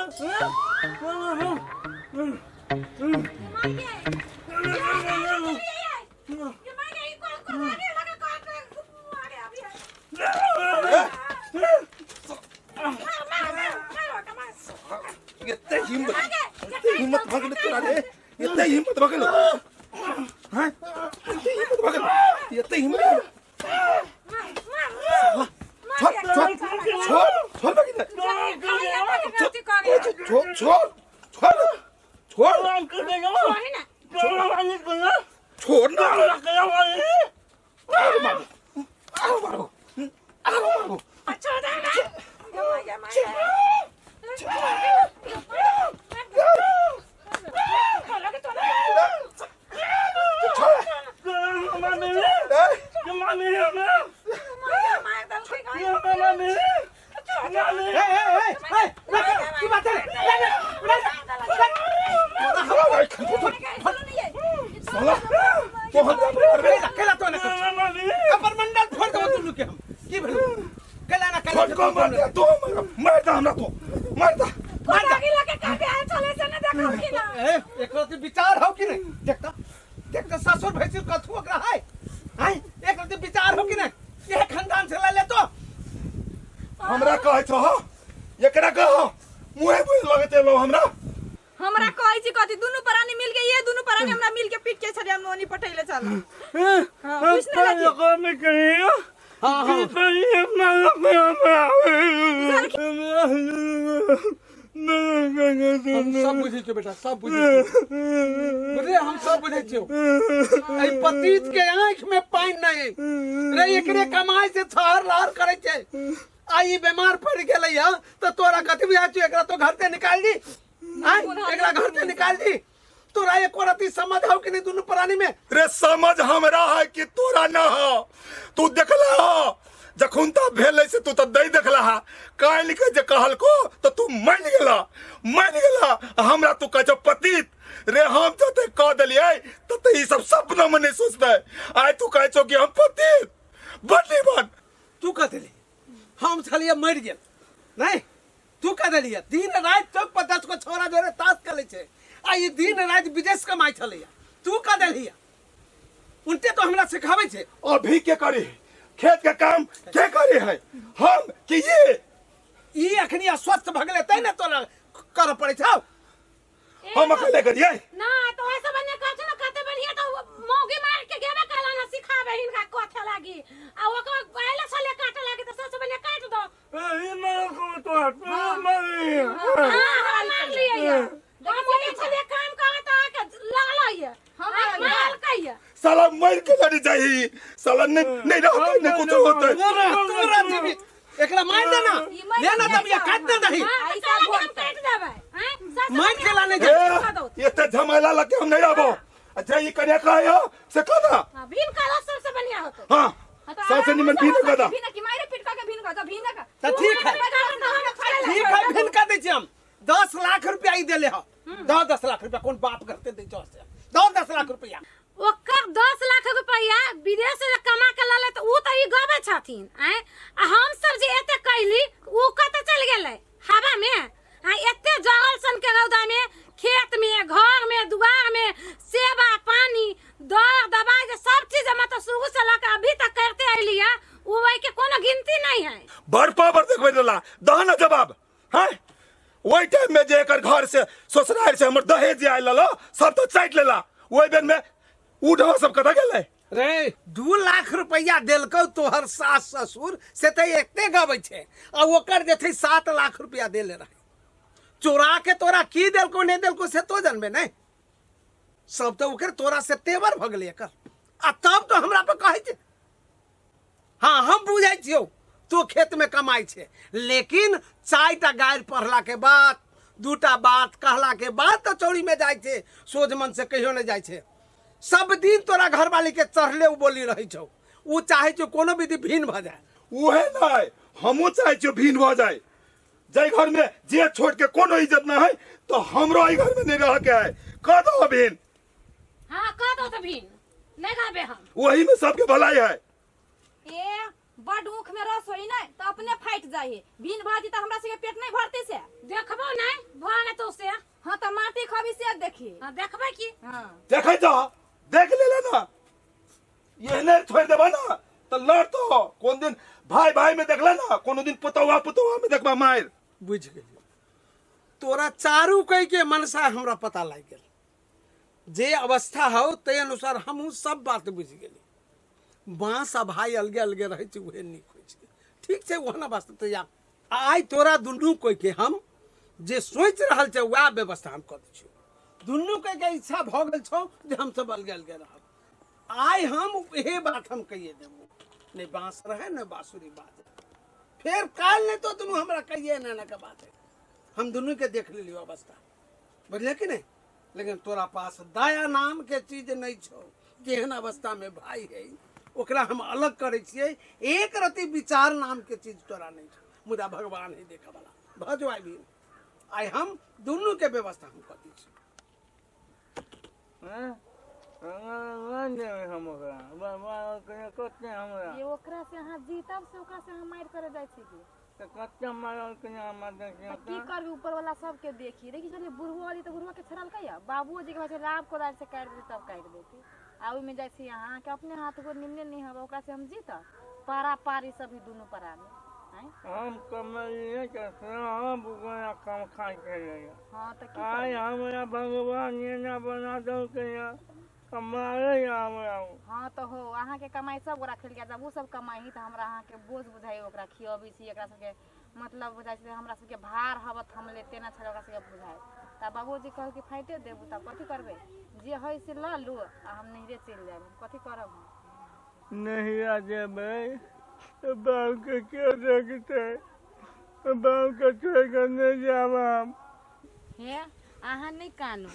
एते हिम्मत, एते हिम्मत भऽ गेलै तोरा रे, एते हिम्मत भऽ गेलै, हैं, एते हिम्मत भऽ गेलै, एते हिम्मत भऽ गेलै। छोड़, छोड़, छोड़, छोड़ भऽ गेलै, छोड़, छोड़, छोड़, छोड़, छोड़ ना। आरो मारो, आरो मारो, आरो मारो। साला तो हम केला तो ना कपर मंडल फोड़ देबो दुनू के हम की भेलो केला ना केला छोड़ को मार दे तो मार दे हमरा तो मार दे। ए एकरो के विचार हो कि नहीं? देखता देखता, ससुर भैंसुर कथू ओकरा है हैं, एकरो के विचार हो कि नहीं? ये खानदान से ले ले तो हमरा कहै छौ हो, एकरा कह मुहे मुहे लगते लो हमरा। हमरा कहै छी कथी? दुनू प्राणी मिल के, ये दुनू प्राणी हमरा मिल के पीट के छलियै, हम ओनी पठैले चल। हां, पूछ ने लगी। हाँ हाँ, हम सब बुझै छियौ बेटा, सब बुझै छियौ, बुझलियै? हम सब बुझै छियौ। एहि पतित के आँखि में पानि नहि रे, एकरे कमाई से छहर लहर करै छै आ ई बीमार पड़ि गेलै हँ तऽ तोरा कथी बुझाइ छौ? एकरा तो घर से निकाल दी आँय, एकरा घर से निकाल दी। तोरा एको रति समझ हौ कि नहीं दुनू प्राणी में? रे समझ हमरा है कि तोरा न हो? तू देखला हो जखन त भेलै से तू त दै देखला हा, काल्हि के जे कहलको त तू मान गेला, मान गेला। हमरा तू कहै छौ पतित रे, हम जते कह देलियै तते ई सब सपना में नहीं सोचते। आइ तू कहै छौ कि हम पतित बड बन। तू कह देली, हम छलियै मरि गेल नहीं, तू कह देलियै। दिन राति चौक पर 10 गो छौड़ा जोरे ताश खेलै छै आ ई दिन राति विदेश कमाइ छलैया। तू कह देलियै, उनटे तो हमरा सिखाबै छै। अभी के करी खेत के काम के करी है, हम कि ये? ई अखनी अस्वस्थ भऽ गेलै तै ने तोरा करऽ पड़ै छौ। हम अकेले करिए ना तो ऐसा बने कहत ना कहते बढ़िया तो मौगी मार के गेबे कहला ना सिखाबे हिनका कथे लागी आ ओकर आइले छले काटे लागी तो सबसे बढ़िया काट दो। हां, हमरा मार लिए ये, हम ओने छले काम करत आके लगल ये हम मारल कहिए। साला मर के लड़ी जाही साला, नहीं नहीं रहते नहीं कुछ होते। तोरा तोरा जीवी एकरा मार देना, ले ना तब या काट दे दही। हां, ऐसा हम बोलते। काट देबै हैं सबसे मार के लाने जा। ए, ये ते झमेला लगे हम नहीं रहबो। अच्छा ये कन्या का आयो से कदा। हां, भीन करा सबसे बढ़िया होतो। हां, सबसे निमन भीन कदा। भीन की मारे पीट के भीन कर, भीन का। तऽ ठीक है, ठीक है, भीन कर दै छी हम। 10 लाख रुपया ई देले ह, दस 10 लाख रुपया कोन बाप करते दै छौ से? दस 10 लाख रुपया। ओकर 10 लाख रुपया विदेश से कमा के लले तऽ ऊ तऽ ई गबै छथिन आँय, आ हम सब जे एते कैली ऊ कतऽ चलि गेलै हवा में? आ एते जहल सन के रौदा में खेत में घर में दुआर में सेवा पानी दर दवाई जे सब चीज मतलब शुरू से लऽ के अभी तक करते अयली है, ऊ ओहि के कोनो गिनती नहीं है। बड़ पावर देखबै देला दह ना जवाब हैं। ओहि टाइम में जे एकर घर से ससुराल से हमर दहेज जे आयल रहलो सब तो चाटि लेला, ओहि बेर में उ ढवा सब कतऽ गेलै रे? 2 लाख रुपया देलकौ तोहर सास ससुर से तऽ एते गबै छै आ ओकर जे छै 7 लाख रुपया देले रहै चोरा के, तोरा की देलकौ नहि देलकौ से तो जानबे नहि। सब तऽ ओकर तोरा से तेवर भऽ गेलै एकर आ तब तो हमरा पर कहै छै। हाँ, हम बुझै छियौ तो खेत में कमाइ छै, लेकिन 4टा गारि पढ़ला के बाद 2टा बात कहला के बाद तो चौरी में जाइ छै, सोझ मन से कहियो नहि जाइ छै। सब दिन तोरा घरवाली के चढ़ले उ बोली रहै छौ, उ चाहै छौ कोनो विधि भिन्न भऽ जाय। उहे नहीं, हमहूँ चाहै छियौ भिन्न भऽ जाय। जाहि घर में जे छोड़ के कोनो इज्जत ना है तो हमरो एहि घर में नहीं रह के है, कह दो भिन्न। हाँ, कह दो तो भिन्न नहीं रहबे हम, वही में सबके भलाई है। ए बड ऊख में रस होई नै त अपने फाटि जाइ है, भिन भाजी त हमरा सबके पेट नहीं भरते से। देखबो नहीं हाँ देखबै की हाँ देखै जा देख लेले ना एहने छोड़ि देबा ना तऽ लड़तो कोन दिन भाई भाई में देखला ना कोनो दिन पुतौआ पुतौआ में देखबा मारि बुझि गेलियौ तोरा चारू कह के मनसा हमरा पता लागि गेल जे अवस्था हौ ताहि अनुसार हमहूँ सब बात बुझि गेली बाँस आ भाइ अलगे अलगे रहै छै उहे नीक होइ छै ठीक छै ओहन अवस्था तऽ या आइ तोरा दुनू कोइके हम जे सोचि रहल छै वएह व्यवस्था हम कऽ दै छियौ दुनू कोइके इच्छा भऽ गेल छौ जे हमसब अलगे अलगे रहब आइ हम इहे बात हम कहिए देबो नहि बाँस रहै नहि बाँसुरी बाजे फेर काल्हि नहि तो दुनू हमरा कहिए एना एना के बात है हम दुनू के देख लेलियो अवस्था बुझले कि नहीं लेकिन तोरा पास दया नाम के चीज नहीं छौ जेहन अवस्था में भाई है ओकरा हम अलग करै छियै एक रति विचार नाम के चीज तोरा नहीं छौ मुदा भगवान है देखे वाला भऽ जो आइ भी आइ हम दुनू के व्यवस्था हम कऽ दै छी ये ओकरा से अहाँ जीतब से ओकरा से अहाँ मारि करे जाइ छी की तऽ कते मारल के हमरा देखियौ तऽ की करबी ऊपर वाला सबके देखी देखी छलियै बुढ़बो वाली तऽ बुढ़बा के छड़लकै या बाबुओ जी के भाई राब कोदारि से काटि देतै तब काटि देतै आ ओहिमे जाइ छी अहाँके अपने हाथ गोर निमने नहि हब ओकरा से हम जीतब पारा पारी सब ही दुनू परानी आँय हम कमेलियै तऽ सब गोरा कम खाइ छलैया हाँ तऽ की आइ करबै हमरा भगवान एना बना देलकै हँ कमाबै हमरा ओ। हाँ तऽ हो अहाँके कमाइ सब गोरा खेलकै जब ओ सब कमाइ तऽ हमरा अहाँके बोझ बुझाइ ओकरा खियबै छी एकरा सबके मतलब बुझाइ छै हमरा सबके भार हबत हम तेना छलै ओकरा सबके बुझाइ तऽ बाबूजी कहलकै फाइटे देबू तब कथी करबै जे हइ से लऽ लू आ हम नैहरे चलि जायब हम कथी करब हम नहिरा जेबै तऽ बाबूके के देखतै बाबूके छोड़ि कऽ नहि जायब हम हे अहाँ नहि कानू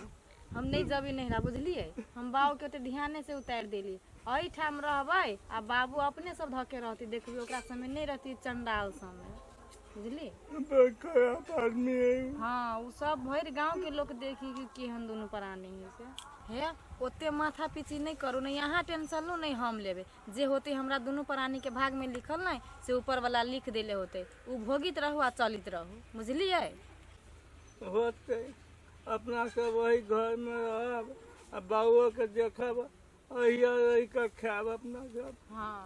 हम नहि जबै नैहरा बुझलियै हम बाबूके ओते ध्याने से उतारि देली एहिठाम रहबै आ बाबू अपने सब धऽ के रहतै देखबै ओकरा समय नहि रहतै चंडाल समय बुझली बड़ खराब आदमी है हाँ ओ सब भरि गाँव के लोक देखी कि केहन दुनू प्राणी है से हे ओते माथा पीची नहि करू नहि अहाँ टेंशन लू नहि हम लेबै जे होतै हमरा दुनू प्राणी के भाग में लिखल नहि से ऊपर वाला लिख देले होतै ओ भोगित रहू आ चलित रहू बुझलियै होतै अपना सब ओहि घरमे रहब आ बाबुओके देखब अहिया रहि कऽ खायब अपना सब हाँ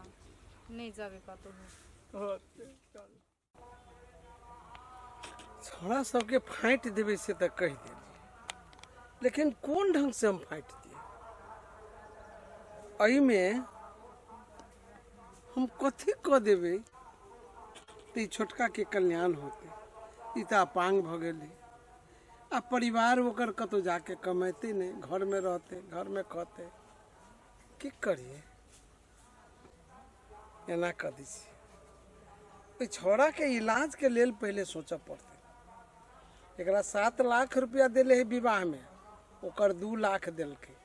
नहि जेबै कतहु होतै चलू छौड़ा सबके फाँटि देबै से तऽ कहि देलियै लेकिन कोन ढङ्गसँ हम फाँटि दियै एहिमे हम कथी कऽ देबै तऽ ई छोटकाके कल्याण होतै ई तऽ अपाङ्ग भऽ गेलै आ परिवार ओकर कतहु जाके कमेतै नहि घरमे रहतै घरमे खतै की करियै एना कऽ दै छियै ओहि छौड़ाके इलाजके लेल पहिले सोचऽ पड़तै एकरा 7 लाख रुपया देले है विवाहमे ओकर 2 लाख देलकै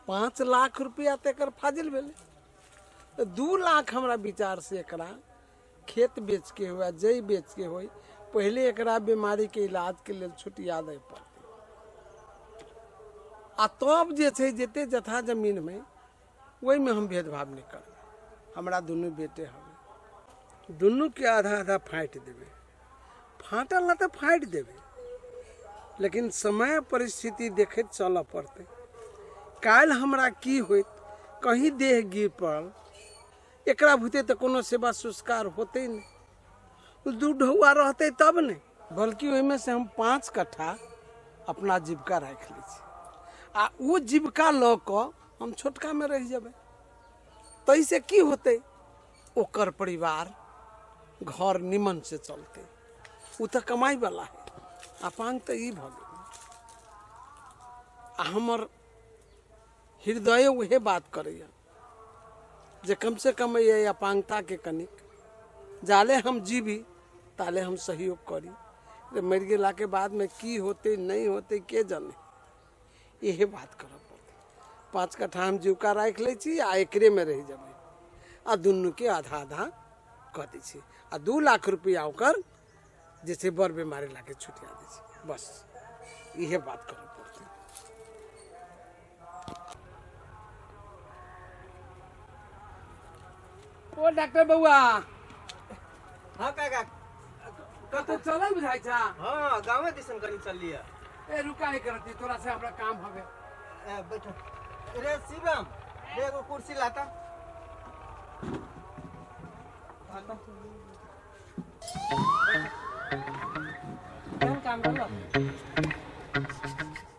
5 लाख रुपया तऽ एकर फाजिल भेलै तऽ 2 लाख हमरा विचारसँ एकरा खेत बेचके हुए जै बेचके होय पहिले एकरा बीमारीके इलाजके लेल छुटिया दै पड़तै आ तब जे छै जते जथा जमीनमे ओहिमे हम भेदभाव नहि करबै हमरा दुनू बेटे हवे दुनूके आधा आधा फाँटि देबै फाँटल ने तऽ फाँटि देबै लेकिन समय परिस्थिति देखैत चलऽ पड़तै काल्हि हमरा की होइत कहीं देह गिर पड़ल एकरा भूते तऽ कोनो सेवा संस्कार होतै नहि दू ढौआ रहतै तब ने बल्कि ओहिमे से हम 5 कट्ठा अपना जीविका राखि लै छी आ ओ जीविका लऽ कऽ हम छोटकामे रहि जेबै ताहिसँ की होतै ओकर परिवार घर निमन से चलतै ओ तऽ कमाइवला है अपांग तऽ ई भऽ गेल आ हमर हृदय उहे बात करैए जे कमसँ कम एहि अपांगताके कनिक जाले हम जीबी ताले हम सहयोग करी रे मरि गेलाके बादमे की होतै नहि होतै के जाने इहे बात करऽ पड़तै 5 कट्ठा हम जीविका राखि लै छी आ एकरेमे रहि जेबै आ दुनूके आधा आधा कऽ दै छी आ 2 लाख रुपैआ ओकर जे छै बड़ बीमारी लाके छुटिया दै छी बस इहे बात करऽ पड़तै। ओ डॉक्टर बौआ। हाँ काका। कतौ चलल बुझाइ छा? हाँ, गाँवे दिसन कनि चललियै। ए रुका एक रत्ती तोरा से हमरा काम हवे। ए, बैठो रे शिवम, रे एगो कुर्सी लाता। केहन काम रहलो?